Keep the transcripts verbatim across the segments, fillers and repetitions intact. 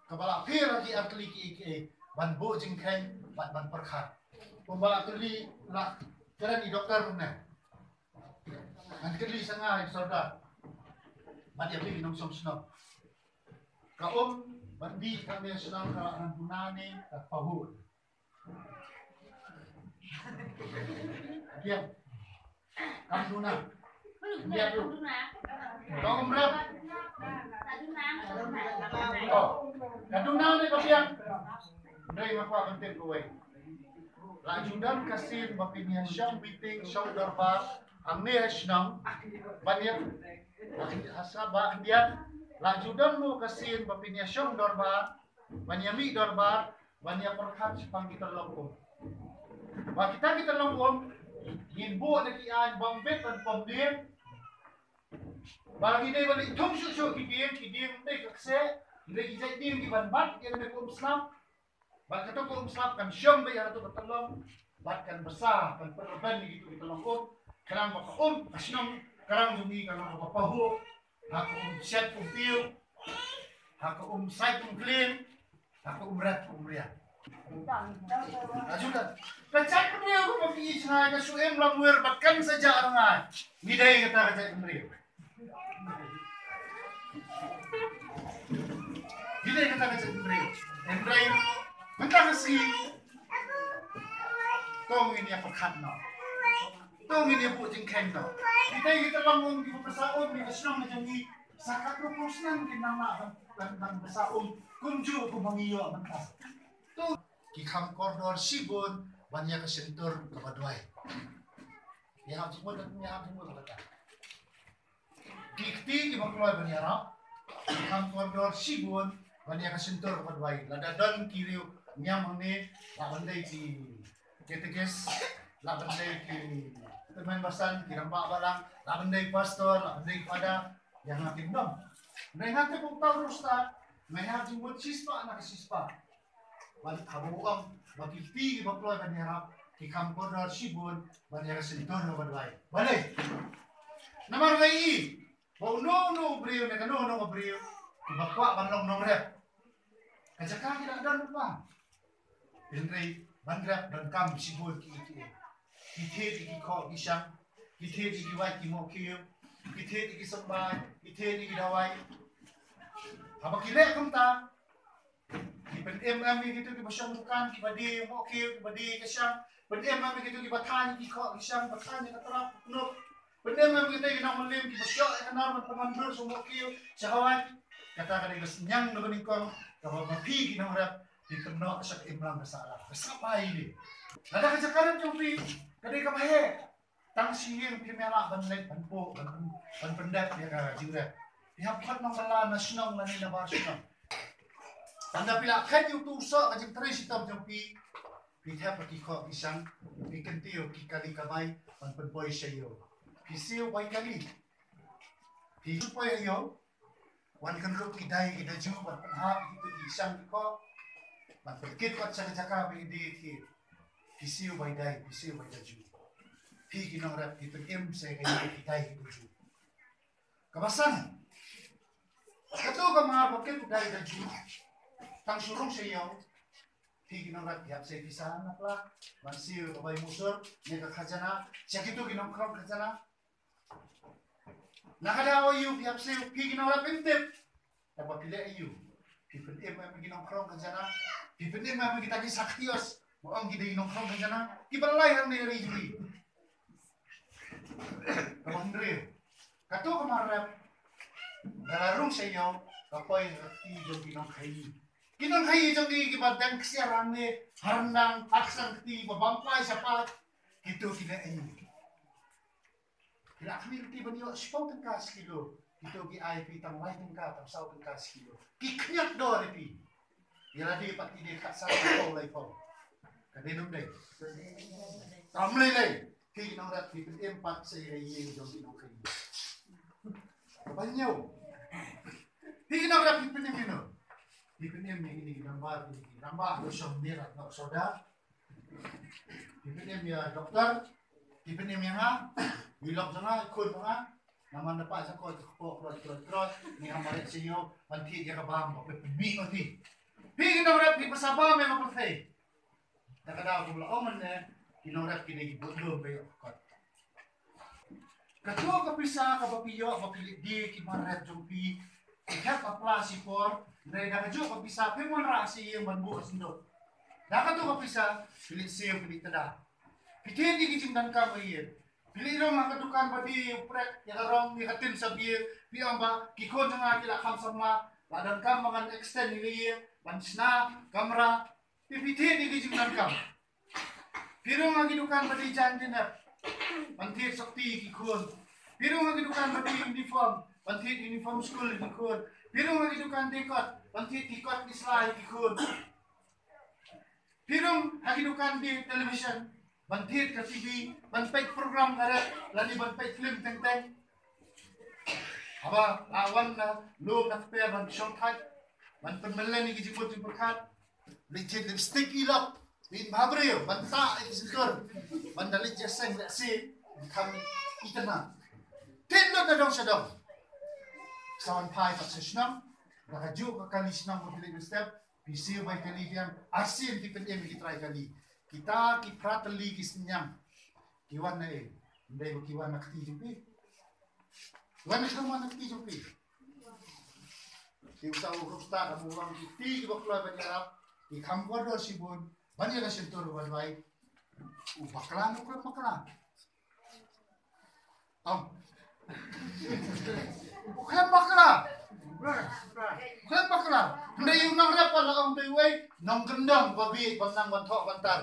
kaba la pher ha ki artylli kiei kiei ban buh jingkheiñ bad ban pyrkhat. Kumba la kylli, la kren i doktor kumne. Ngan kylli sa nga i sordar bad ïa phi ki nongshong shnong. Ka um ban dih ka mih shnong ka la ngan duna ne ka pahuh? Biang. Kam duna. Biang tu. Ka um rep. Oh, ka duna ne ka biang? Dei nga kwah ban tip kawei. La ju don ka sien ba phin ïa shong meeting, shong dorbar hangne ha shnong ban ïa, ha shnong ba khyndiat. La ju don mo ka sien ba phin ïa shong dorbar, ban ïa mih dorbar, ban ïa pyrkhat shaphang ki tyllong um? Ba kita ki tyllong um ngin buh na ki aiñ bym bit ban pom dieng. Ba ngi dei ban leit thung shuh shuh ki dieng, ki dieng dei ka kseh, dei ki jait dieng ki ban bat ïa kane ka um slap. Bad kato ka um slap kan shong beit ha kato ka tyllong bad kan bsa, kan pynrben ïa kito ki tyllong um. Khnang ba ka um, ka shnong, ka rang jong ngi kan long kaba pahuh ha ka um shet um piew, ha ka um sait um khlien, ha ka um ret um riang. Ka jong ka, ka jaitbynriew kaba phi i shnong ka shu im lamwir bad kan sa jah rngai. Ngi dei kata ka jaitbynriew. Ngi dei kata ka jaitbynriew. Hynrei mynta ka sngi to ngin ïa pyrkhat noh. To ngin ïa buh jingkheiñ noh. Kita ki tyllong um, ki basa um, ki shnong jong ngi sa katno phew snem ki nang lah ban, ban, ban basa um kumjuh kumba ngi ïoh mynta. To ki kham kordor shibun ban ïa ka shyntur kaba duwai. Ïa hap jingmut, ïa hap jingmut kata. Ki kti kiba kloi ban ïarap, ki kham kordor shibun ban ïa ka shyntur kaba duwai. Lada don ki riew niam hangne, lah ban dei ki katekis, lah ban dei ki tymmen basan, ki rangbah balang, lah ban dei pastor, lah ban dei ki fada, ïa nga kim don. Hynrei nga tip ba uta u riewstad, nga ïa hap jingmut shispah na ka shispah. Bad haba u ong ba ki kti kiba kloi ban ïarap ki kham kordor shibun ban ïa ka shyntur kaba duwai. Balei? Namar nga i ba uno uno u briew ne kano kano ka briew kiba kwah ban long nongrep, ka jaka ki la don lypa. Hynrei ban rep donkam shibun kiei kiei. Ki thied ïa ki khoh ki shang, ki thied ïa ki wait ki mohkhiew, ki thied ïa ki symbai, ki thied ïa ki dawai. Haba ki leh kumta, ki pynim em ïa kito kiba shong dukan, kiba die mohkhiew, kiba die ka shang. Pynim em ïa kito kiba thaiñ ïa ki khoh ki shang, ba thaiñ ïa ka trap ka knup. Pynim em ïa kito ki nongmylliem kiba shoh ïa ka nar ban pynwandur sha mohkhiew, sha ka wait. Kata ka dei ka synñiang kaba nyngkong kaba ma phi ki nongrep phi kynnoh sha ka imlang ka sahlang, ka sahbai ïa. Lada ka jaka rep jong phi ka dei kaba heh, tang shi ïing phim ïa lah ban leit ban buh, ban, ban, ban pyndep ïa ka jingrep. Phi hap khot nongbylla na shnong lane na bar shnong. Tang da phi la khet ïa uto u soh ka jingtrei shitom jong phi, phi thep ha ki khoh ki shang, phi kyntiew ki kali kamai ban pynpoi sha ïew. Phi siew bai kali, phi pynpoi ha ïew. Wan kynrup ki dai ki daju ban pynhap ïa ki shang ki khoh, ban pynkit pat sha ka jaka ba ki die thied. Phi siew bai dai, phi siew bai daju. Phi ki nongrep phi pynim sa ïa ka ïew ki dai ki daju. Kaba san, kato ka mar ba kit u dai daju, tang shu rung sha ïew, phi ki nongrep phi hap sei pisa na pla ban siew ka bai musur ne ka khajana sha kito ki nongkhrong khajana. Na ka daw aïu phi hap siew, phi ki nongrep phim tip. Tangba phi leh aïu? Phi pynim em ïa ki nongkhrong khajana? Phi pynim em ïa kita ki saktios ba ong ki dei nongkhrong khajana kiba la lai hangne ha ri jong ngi? Kaba hynriew, kato ka mar rep ka la rung sha ïew, ka poi ha ka kti jong ki nongkhaïi. Ki nongkhaïi jong ngi kiba dang ksiar hangne ha ryndang, ha ksang kti, ba bam kwai shaphang, kito ki leh aïu? Ki la khmih ruti ban ïoh shiphew tyngka shi kilo, kito ki ai phi tang lai tyngka, tang saw tyngka shi kilo. Ki khñiot dor ïa phi. Ïa lade pat ki dei khatsan, laiphew, laiphew. Ka dei ne ym dei? Tam lei lei. Phi ki nongrep phi pynim pat sa ïa ka ïing jong ki nongkhaïi. Kaba hynñiew, phi ki nongrep phi pynim ïano? Phi pynim ïa kine ki rangbah, kine ki rangbah, u shong miet, u shong da. Phi pynim ïa doktor, phi pynim ïa nga, i lok jong nga, i khun jong nga. Namar na pah jong ka, ka kpoh krot krot krot, ngi hap mareh sha ïew ban thied ïa ka bam ba pynmih ma phi. Phi ki nongrep phi pasa bam ïa ka pyrthei. Ta ka daw kumba la ong mynne, ki nongrep ki dei ki bud lum ba ïoh ka kot. Kato ka pisa kaba phi ïoh ba phi leit die ki mar rep jong phi, phi hap apply shipor, hynrei da kajuh ka pisa phim wanrah sha ïing ban buh synduk. Da kato ka pisa phi leit siew phi leit tda. Phi thied ïa ki jingdonkam ha ïing. Phi leit rung ha ka dukan ba die, u prek ïa ka rong ïa ka tin sa beer, phi ong ba ki khun jong nga ki la kham samla, la donkam ba ngan extend ïa ka ïing ban shna kamra. Phi, phi thied ïa ki jingdonkam. Phi rung ha ki dukan ba die jaiñ die nep ban thied sopti ïa ki khun. Phi rung ha ki dukan ba die uniform ban thied uniform skul ïa ki khun. Phi rung ha ki dukan die kot ban thied die kot die sla ïa ki khun. Phi rung ha ki dukan die television ban thied ka TV, ban peit program ka rep lane ban peit film teng teng. Haba la wan na lum na kper ban shong thait, ban pynmlien ïa ki jingmut jingpyrkhat, leit thied lipstick i lok, pynbha briew, ban tah ïa ki sindur, ban da leit ïaseng lehse kham itynnad. Thied lut na dong sha dong. Sa wan phai pat sha shnong, da kajuh ka kali shnong ba phi leit mynstep, phi siew bai kali biang, arsien phi pynim ïa ki trai kali. Kita ki phra tylli ki synñiang ki wan na ei? Ym dei ba ki wan na kti jong phi? Wan na, wan na kti jong phi. Ki uta u ruh stad ha u wan ki kti kiba kloi ban ïarap, ki kham kordor shibun ban ïa ka shyntur ba duwai. U bakla ne u khlem bakla? Ong. U khlem bakla. U khlem bakla. Hynrei u nongrep pat la ong dei uei? Nongkyndong ba bieit bym nang ban thoh ban tar.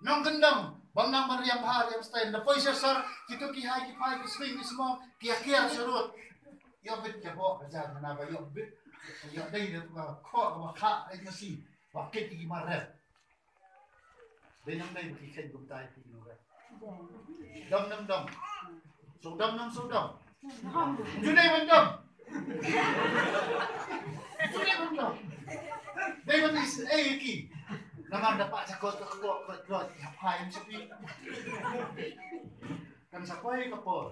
Nongkyndong bym nang ban riam bha riam style. Da poi sha sor, kito ki hai ki phai ki sling ki smong, ki ïa kiar sharud. Ïoh bit ka bok ka jar, na ba ïoh bit. Ïoh dei da tu ka khoh ka ba khah ai masi. Ba kit ki mar rep. Dei nam dei ba ki khein kumta ïa phi nongrep? Dom nam dom. Sngewdom nam sngewdom? Ju dei ban dom. Ju dei ban dom. Dei ban isynei ïa ki. Namar da pah jakot ka kpoh kot kot ki hap hai ym shu phi. Kan sa poi ka por.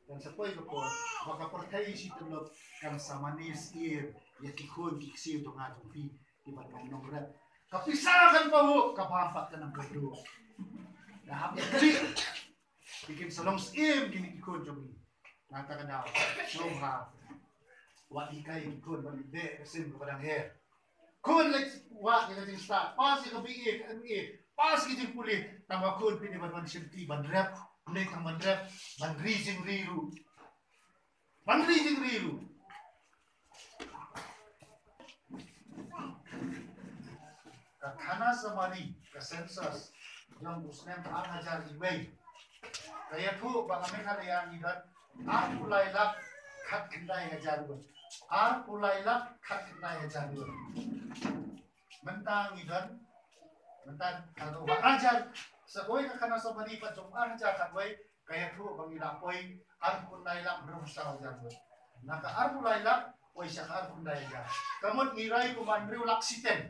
Kan sa poi ka por ba ka pyrthei shi tyllup kan sa mane syier ïa ki khun ki ksiew jong nga jong phi. Ki ban long nongrep. Ka pisa kan pahuh, ka bam pat kan nang kyrduh. Nga hap ïa kti. Ki kin sa long syiem kine ki khun jong ngi. Nangta ka daw sngewbha wat hikai ki khun ban beh ka sim kaba dang her. Khun leit wad ïa ka jingstad, pass ïa ka B A, ka M A, pass ïa ka jingpule. Tangba khun phi dei ban wan shim kti ban rep, ym dei tang ban rep, ban ri jingri ruh. Ban ri jingri ruh. Ka khana samari, ka census jong u snem ar hajar iwei, ka ïathuh ba ka Meghalaya ngi don arphew lai lak khatkhyndai hajar ngut. Arphew lai lak khatkhyndai hajar ngut. Mynta ngi don, mynta ka dei ar hajar, sa kawei ka khana samari pat jong ar hajar khatwei, ka ïathuh ba ngi la poi arphew lai lak hynriewphew saw hajar ngut. Na ka arphew lai lak poi sha ka arphew lai hajar. Ka mut ngi roi kumba hynriew lak shiteng.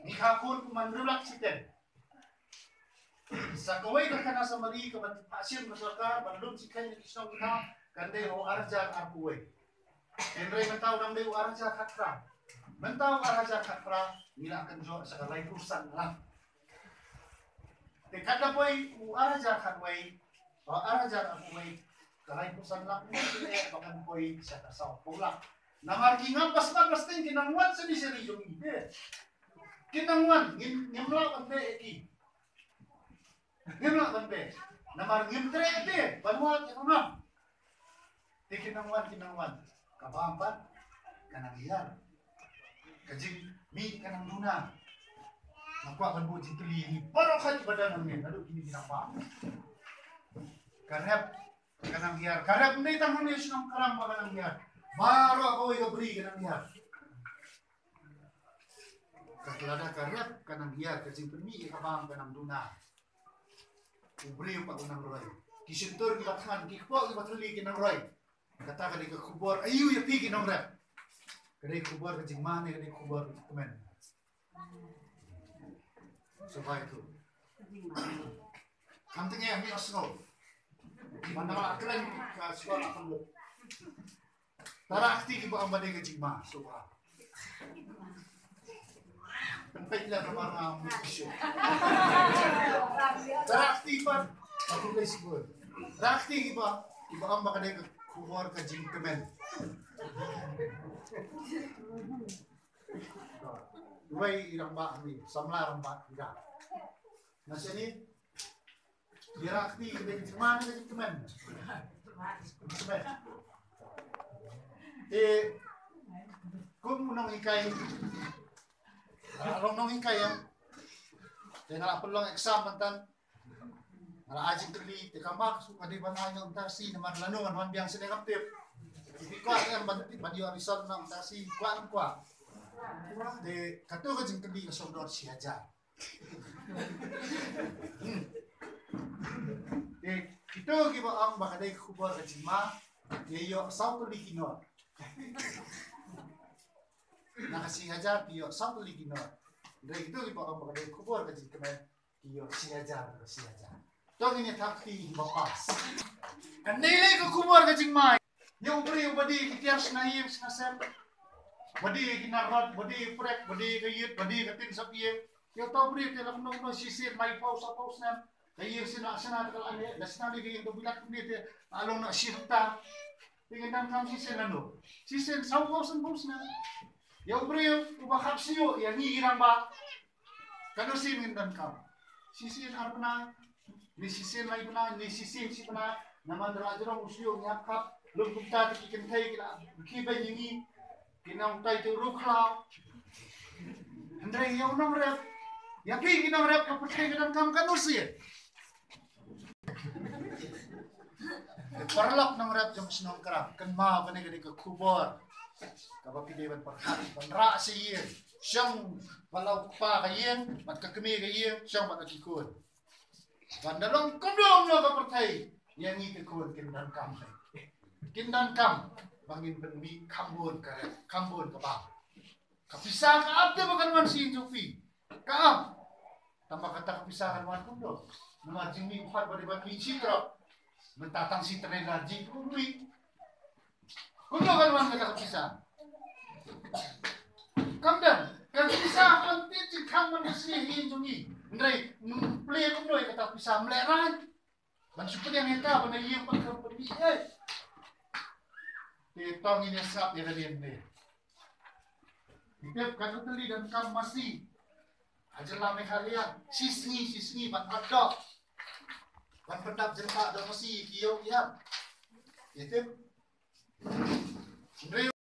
Ngi kha khun kumba hynriew lak shiteng. Sa kawei ka khana samari kaba phah shim ka sorkar ban lum shi khein ïa ki shnong ki thaw, kan dei ha u ar hajar arphew wei. Hynrei mynta u dang dei u ar hajar khatphra. Mynta u ar hajar khatphra ngi la kynjoh sha ka laiphew san lak. Te kat da poi u ar hajar khatwei, u ar hajar arphew wei, ka laiphew san lak ngi shu eh ba kan poi sha ka sawphew lak. Namar ki ngam ba smat ba sting ki nang wan shane sha ri jong ngi te. Ki nang wan, ngim, ngim lah ban beh ïa ki. Ngim lah ban beh. Namar ngim treh te ban wad ïa ka ngam. Te ki nang wan, ki nang wan. Ka bam pat ka nang hiar. Ka jingmih ka nang duna. Nga kwah ban buh jingkylli ïa ngi baroh kawei kiba don hangne, naduh kine ki nongbam. Ka rep ka nang hiar. Ka rep ym dei tang hangne shnong Krang ba ka nang hiar. Baroh kawei ka bri ka nang hiar. Ka, lada ka rep ka nang hiar, ka jingpynmih ïa ka bam ka nang duna. U briew pat u nang roi. Ki shyntur kiba thngan, ki kpoh kiba thylli ki nang roi. Kata ka dei ka khubor aïu ïa phi ki nongrep? Ka dei khubor ka jingma ne ka dei khubor ka jingkmen? Sngewbha ïathuh. Kham tyngia, mih ïa sngew. Ban da la kren ka shuwa la kham lut. Tara kti kiba ong ba dei ka jingma, sngewbha. Peit la ka mar nga ong issue. Rakti pat, aku leh sebut. Rakti kiba, kiba ong ba ka dei ka khubor ka jingkmen. Wei i rangbah ni, samla rangbah ira. Nasi ni, Birakti ka dei ka jingma ne ka jingkmen? Kmen. Te kum u nonghikai, ah, long nonghikai em. Te nga la pynlong exam mynta. Nga la ai jingkylli te ka mark su ka dei ban ai na u Mtasi namar lano ngan wan biang sene ngam tip. Te kwah em ban tip ban ïoh result na u Mtasi, kwah em kwah. Te kato ka jingkylli ka song dor shi hajar. Te kito kiba ong ba ka dei khubor ka jingma, te ïoh saw tylli ki not. Na ka shi hajar te ïoh saw tylli ki not. Te kito kiba ong ba ka dei khubor ka jingkmen, te ïoh shi hajar, ka shi hajar. To ngin ïa thap kti ba pass. Kan dei lei ka khubor ka jingma. Ïa u briew ba dei ki tiar shna ïing shna sem. Ba dei ki narod, ba dei prek, ba dei ka ïit, ba dei ka tin sap ïing. Ïa uto u briew te la kumno kumno shisien laiphew sawphew snem. Ka ïing sien la shna te ka la ne, la shna dei ka ïing to bilat kumne te la long na shi hektar. Te ngin donkam shisien lano. Shisien sawphew sawphew snem. Ïa u briew uba khap siew ïa ngi ki rangbah. Kano sien ngin donkam? Shisien ar bnai, ne shisien lai bnai, ne shisien shi bnai, namar da la jrong u siew ngi hap khap, lum kumta te ki kynthei ki la khie beiñ ïa ngi, ki nang tai te u rukhlaw. Hynrei ïa u nongrep, ïa phi ki nongrep ka pyrthei ka donkam kano sien? Paralok nongrep jong shnong Krang, kynmaw kane ka dei ka khubor kaba phi dei ban pyrkhat, ban rah sha ïing, shong bad la u kpa ka ïing bad ka kmie ka ïing, shong bad la ki khun. Ban da long kumno kumno ka pyrthei, ïa ngi ki khun kin donkam, kin donkam ba ngin pynmih kham bun ka rep, kham bun ka bam. Ka pisa ka ap te ba kan wan sha ïing jong phi. Ka ap. Tangba kata ka pisa kan wan kumno? Namar jingmih u khot ba dei ba phi shi trok. Mynta tang shi trailer jingmih. Kumno kan wan kata ka pisa? Kam don. Ka pisa kan te jingkhang ban sha ïing jong ngi. Hynrei ngi plie kumno ïa kata ka pisa, mlehrain. Ban shu pdiang ïa ka ban ïa ïing ban kham pynmih ei. Te to ngin ïa sngap ïa ka liang ne. Ngi tip ka thutli donkam masi ha jylla Meghalaya. Shisngi shisngi ban ap doh, ban pyndap jylla doh masi ki ïew ki ïap. Ngi tip. Hynrei